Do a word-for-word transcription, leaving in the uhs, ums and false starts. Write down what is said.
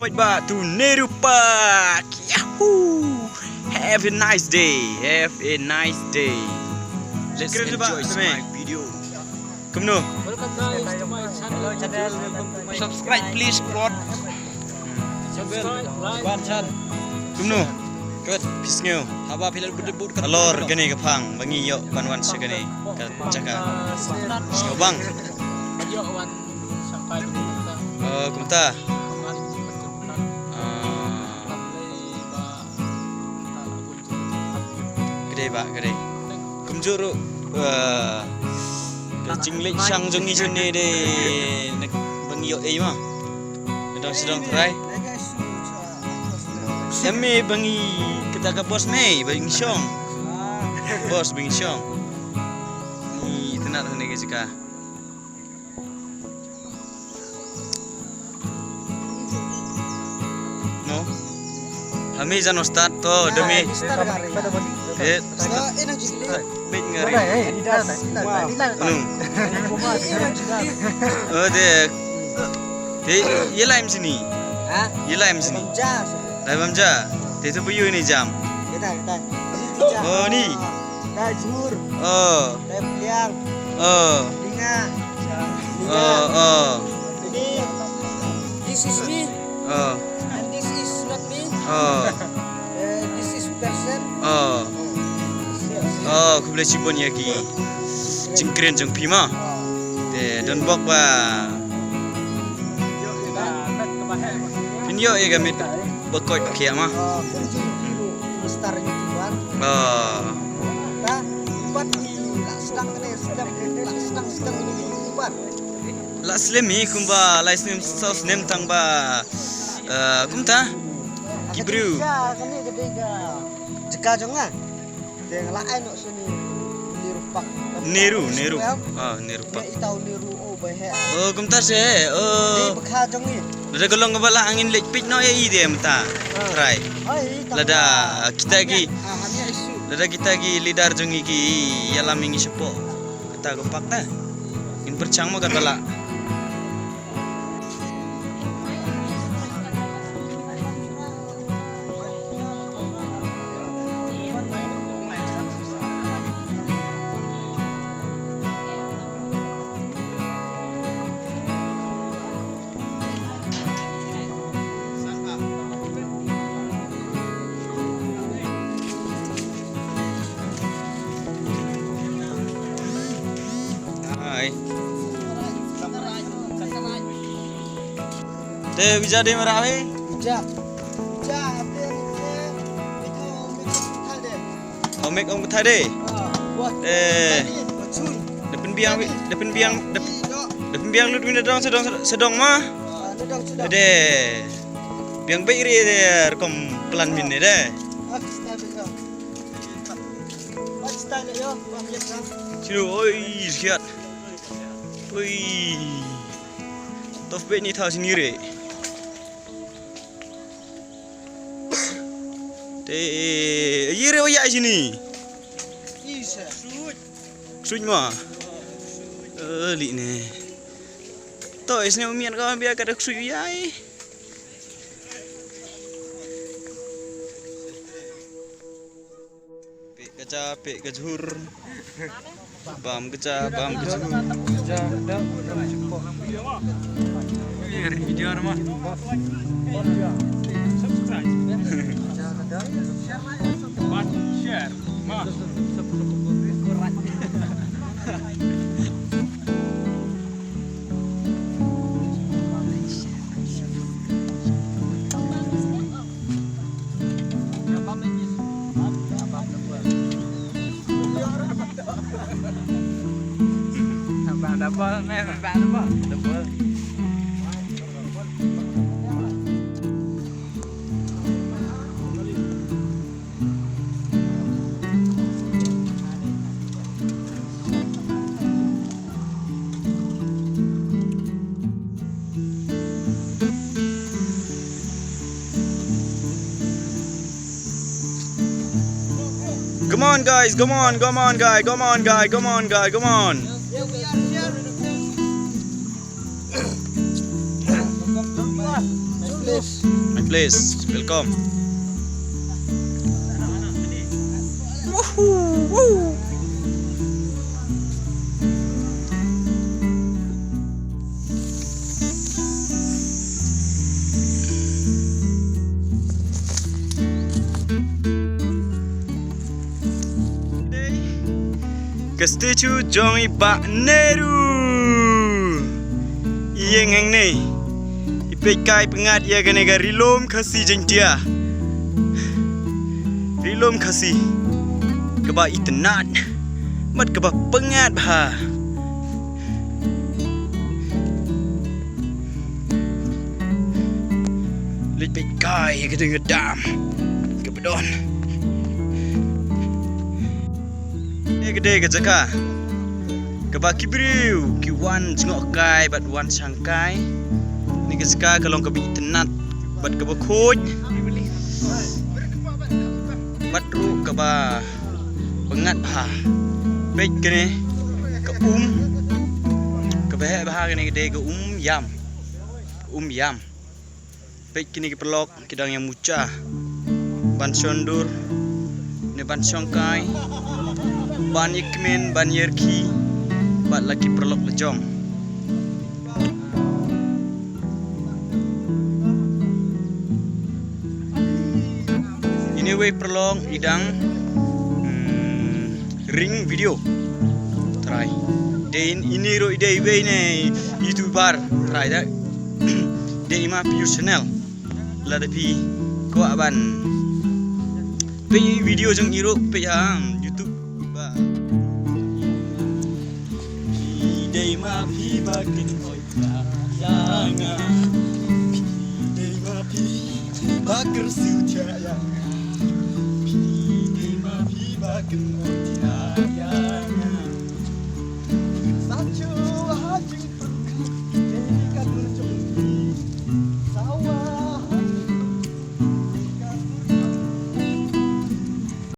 Back to Nehru Park. Yahoo! Have a nice day. Have a nice day. Let's enjoy my video. Kumno? Welcome guys to my channel. Subscribe please, bro. Subscribe, like. Kumno? Good. Peace new. Haba phi la bud bud ka lor kane ka phang ba ngi ïoh ban wan sha kane ka jaka. Sngewbang. Ïoh wan sha kai. Oh, kumta. Ah. Ka dei ba, ka dei. Kumjuh ruh, eh, ka jingleit shang jong ngi jong ne dei na ba ngi ïoh ei ma. Ka dang sdang trai. Em me ba ngi kata ka boss me ba ngi shong. Boss ba ngi shong. Ngi tnat hane ka jaka. No. Hami jano start to demi. Start kar rahi hai. Eh, start. Bit ngari. Anu. Oh, de. De, ye laim sini. Ha? Ye laim sini. Bam ja. Lai bam ja. Te tu puyu ni jam. Kita, kita. Oh, ni. Tajur. Oh. Tepliang. Oh. Dinga. Oh, oh. Ini, this is me. Oh. And this is not me. Oh. Eh, this is person. Oh. Oh, khublei shibun ïa ki jingkren jong phi ma. Te don bok ba. Phin ïoh ïa ka met ba koit ba khiah ma. Oh, star YouTuber. Oh. Ta, bat ni la sdang ne sdang, la sdang sdang ni YouTuber. La slem hi kumba lai snem saw snem tang ba, eh, kumta ki briew. Ka dei ka jaka jong nga. Te nga la ai noh sini Nehru Park. Nehru, Nehru. Ah, Nehru Park. Ita u Nehru o ba he. Oh, kumta se. Oh. Dei ba kha jong ngi. Lada ka long kaba lah ngin leit peit noh ïa i de mynta. Trai. Lada kita ki, lada kita ki leader jong ngi ki ïalam ïa ngi shapoh kata ka park ta. Ngin pyrshang mo kata lah. Hai. Te bija de mara we? Bija. Bija, ate, ate. Ito, ito, ito, ito. Omek ong kata de. Eh. Da pynbiang, da pynbiang, da pynbiang lut win da dong sdang, sdang ma. De. Biang bek ri de rukom plan min de. Chiru, oi, siat. Oi. Tof bek ni thaw sini re. Te, ye re o ya sini. Ksuid ma. Eh, li ne. To, isne u mian ka bia ka da ksuid ya. Pek ka ja, pek ka jhur. Bam ka ja, bam ka jhur. Video nama. Subscribe. Share. Ma. Abang double, meh, abang double. Double. Come on, guys, come on, come on, guy, come on, guy, come on, guy, come on. Yeah, we are here. Nice place. My place, welcome. Woohoo, woo. Ka statue jong i Bah Nehru. Ïeng hangne. I peit kai pyngngad ïa kane ka Ri Lum Khasi Jaiñtia. Ri Lum Khasi. Kaba itynnad. Bad kaba pyngngad bha. Leit peit kai ka ding ka dam kaba don. Kane ka dei ka jaka kaba ki briew ki wan jngoh kai bad wan shang kai. Kane ka jaka ka long kaba itynnad bad kaba khuid bad ruh kaba pyngngad bha. Peit kane ka um, kaba heh bha kane ka dei ka um ïam. Ka um ïam. Peit kine ki paralok ki dang ïa mucha ban shon dur ne ban shong kai, ban ïa kmen, ban ïa rkhie bad la ki paralok la jong. Ine wei paralok i dang, mm, ring video. Trai. Dei ine ruh i dei wei ne YouTuber. Trai da. Dei i ma phi ïa u channel. Lada phi kwah ban peit video jong i ruh peit ha YouTube ba. Phi dei ma phi ba kin oi ka ïa nga. Phi dei ma phi ba kin siew ïa nga. Phi dei ma phi ba kin oi